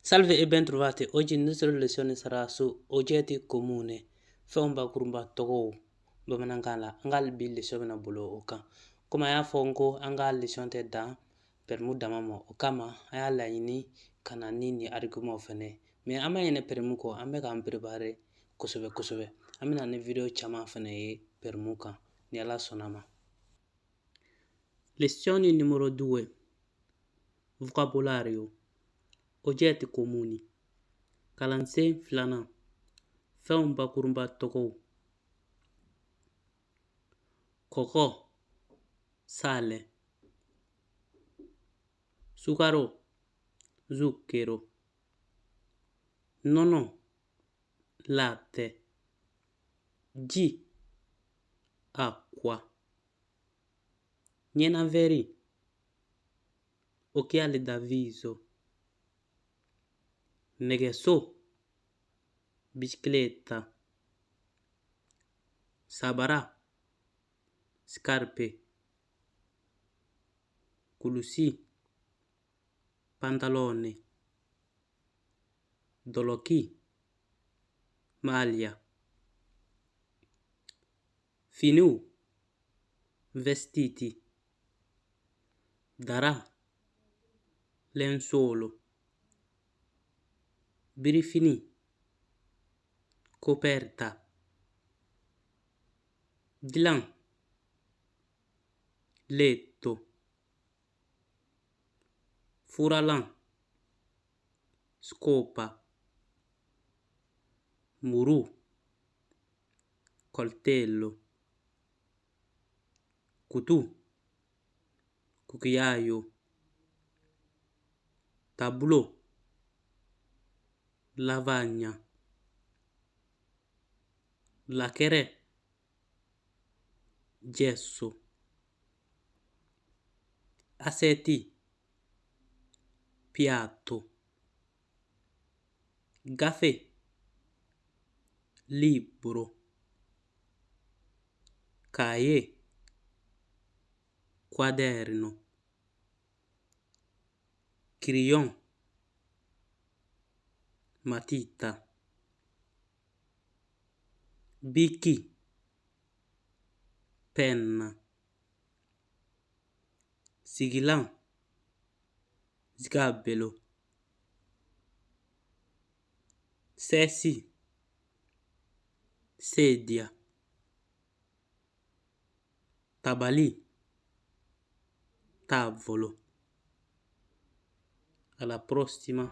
Salve e bentrovati. Oggi la nostra lezione sarà su oggetti comuni, fɛnw bakurunba tɔgɔw bamanankan la. An ka bi leçon bɛna bolo o kan. Komi an y'a fɔ n ko an ka leçon tɛ dan permis dama ma, o kama an y'a laɲini ka na ni nin argument fɛnɛ. Mais an ma ɲinɛ permis kɔ, an bɛ k'an préparer kosɛbɛ kosɛbɛ. An bɛna ni vidéo caman fɛnɛ ye permis kan ni Ala sɔnna ma. Lezione numero 2. Vocabolario. Oggetti comuni. Kalansen filanan. Fɛnw bakurunba tɔgɔw. Kɔgɔ, sale. Sukaro, zucchero. Nɔnɔ, latte. Ji, acqua. Ɲɛnavɛri, occhiali da viso. Nɛgɛso, bicicletta. Sabara, scarpe. Kulusi, pantalone. Dɔlɔki, maglia. Finiw, vestiti. Dara, lenzuolo. Birifini, coperta. Dilan, letto. Furalan, scopa. Muru, coltello. Kutu, cucchiaio. Tableau, lavagna. Lakɛrɛ, gesso. Assiette, piatto. Gafe, libro. Cahier, quaderno. Crayon, matita. Biki, penna. Sigilan, sgabello. Sɛsi, sedia. Tabali, tavolo. Alla prossima.